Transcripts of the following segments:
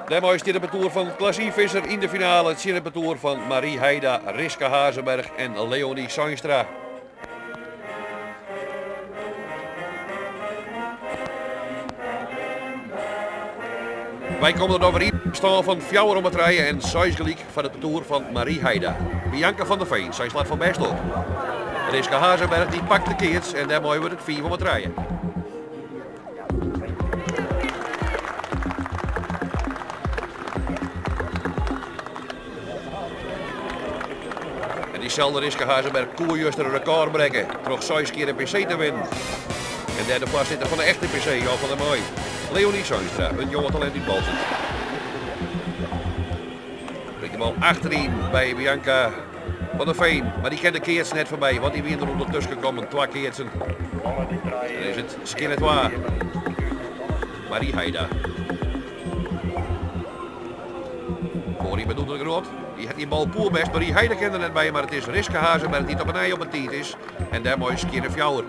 Dêrmei stiet it partoer fan Klasien Visser yn de finale tsjin it partoer fan Marie Heida, Riska Hazenberg en Leonie Seinstra. Wy komme der noch wer yn stân fan fjouwer om 'e trije en seis gelyk foar it partoer fan Marie Heida. Bianca van der Veen, sy slacht foar bêst op. Riska Hazenberg dy pakt de keats en dêrmei wurdt it fiif om 'e trije. En dyselde Riska Hazenberg koe juster in rekôr brekke troch seis kear in PC te winnen. En dêr de foarsitter fan de echte PC, Jan van der Meij, Leonie Seinstra, it jonge talint út Boalsert. Bringt de bal achteryn by Bianca van der Veen, mar dy kin de keats net foarby, want dy wiene der ûndertusken kommen, twa keatsen. Dan is it skjinne twa. Marie Heida. Foaryn by Doede de Groot. Dy hat dy bal poerbêst. Marie Heida kin der net by, mar it is Riska Hazenberg dy't op 'e nij op 'e tiid is. En dêrmei skjinne fjouwer.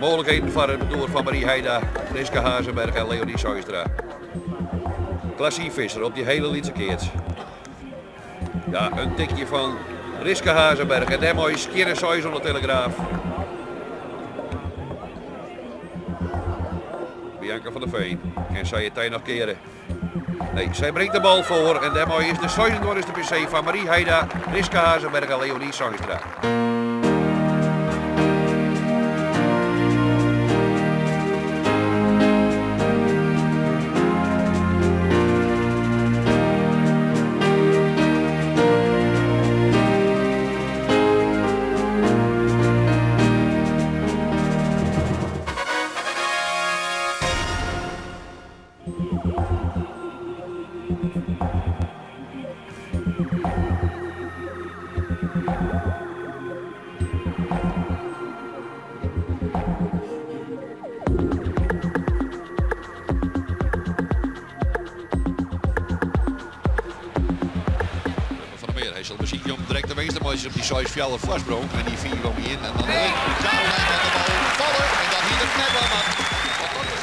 Mooglikheden foar it partoer fan Marie Heida, Riska Hazenberg en Leonie Seinstra. Klasien Visser op dy hele lytse keats. Ja, in tikje fan Riska Hazenberg en dêrmei skjinne seis oan de telegraaf. Bianca van der Veen, kin sy it tij noch keare? Nee, sy bringt de bal foar en dêrmei is de 26e PC fan Marie Heida, Riska Hazenberg en Leonie Seinstra. Van der Meer, hy sil besykje om direkt de winst te meitsjen op dy 6-4 foarsprong en dy 5 om ien en dan lit Caroline de bal falle en dat hie er net dwaan moatten. Want dat is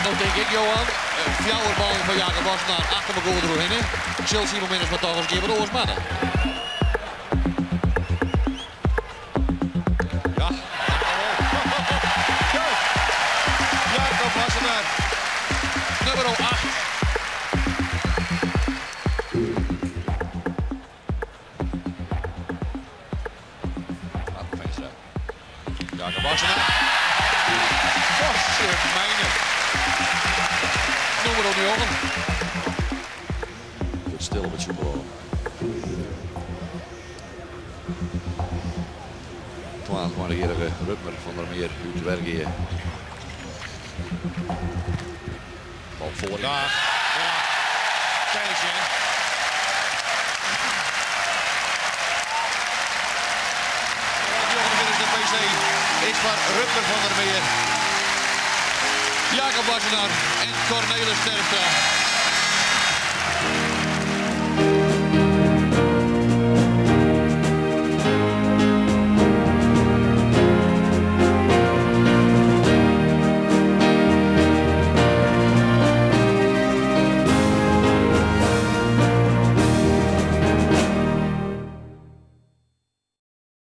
No tink ik, Johan, fjouwer ballen fan Jacob Wassenaar achter mekoar deroerhinne. Sil Simon Minnesma toch ris in kear wat oars moatte. Ja, Jacob Wassenaar, nummer 8. Jacob Wassenaar. Potsje mijne. Nummer 9. Wurdt stil op it Sjûkelân. 22-jierrige Rutmer van der Meer út Wergea. Bal foar. Ja, ja. Kijk sjen. De PC is foar Rutmer van der Meer. Jacob Wassenaar en Cornelis Terpstra.